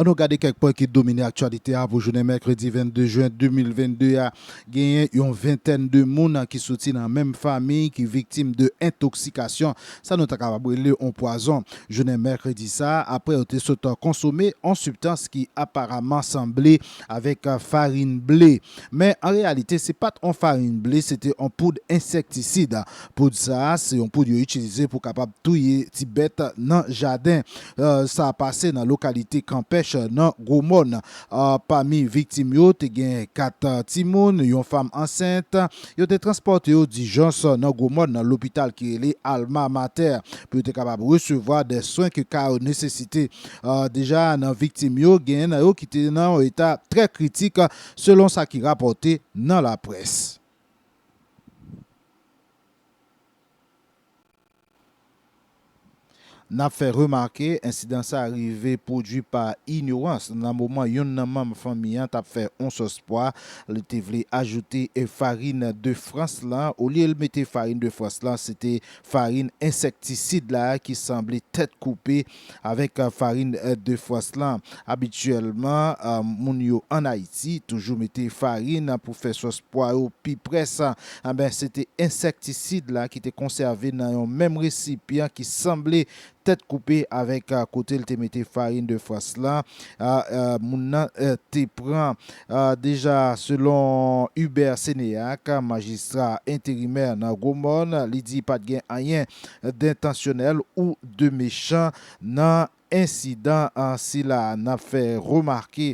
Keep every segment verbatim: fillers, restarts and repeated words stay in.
Ann nou gade kèk pwen ki domine aktyalite a pou jounen mèkredi vennde jen de mil vennde a. Genyen yon ventèn de moun ki soti nan menm fanmi ki viktim de entoksikasyon, sa nou ta kapab rele yon pwazon. Jounen mèkredi sa a, apre yo te sot konsome yon sibstans ki aparaman sanble avèk farin ble. Men an reyalite, se pa t yon farin ble, se te yon poud ensektisid. Poud sa a, se yon poud yo itilize pou kapab touye ti bèt nan jaden. Sa pase nan lokalite Kanpèch, nan Gwomòn. Pami viktim yo, te gen kat timoun, yon fanm ansent. Yo te transpòte yo dijans nan Gwomòn, nan lopital ki rele Alma Mater, pou yo te kapab resevwa de swen ke ka yo nesesite. Deja, nan viktim yo, genyen nan yo ki te nan yon eta trè kritik, selon sa ki rapòte nan laprès. N ap fè remake, ensidan sa a rive pwodui pa inyorans nan moman youn nan manm fanmi an t ap fè yon sòs pwa. Li te vle ajoute farin de frans lan. Olye l mete farin de frans lan, se te farin ensektisid la ki sanble tèt koupe avèk farin de frans lan. Abityèlman, moun yo ann Ayiti toujou mete farin pou fè sòs pwa yo pi près. Enben, se te ensektisid la ki te konsève nan yon menm resipyan ki sanble tèt koupe avèk kote l te mete farin de frans lan. Moun nan te pran. Deja, selon Hubert Sénéac, majistra enterimè nan Gwomòn, li di pa t gen anyen dentansyonèl ou de mechan nan ensidan sila. N ap fè remake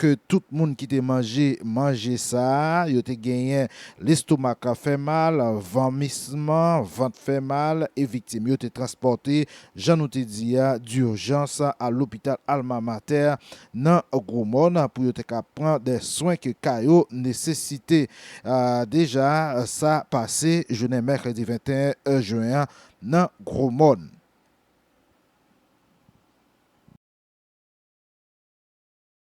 ke tout moun ki te manje manje sa a, yo te genyen lestomak fè mal, vanmisman, vant fè mal, e viktim yo te transpòte, jan nou te di a, dijans a lopital Alma Mater nan Gwomòn pou yo te ka pran de swen ke ka yo nesesite. Deja, sa pase jounen mèkredi venteyen jen an nan Gwomòn.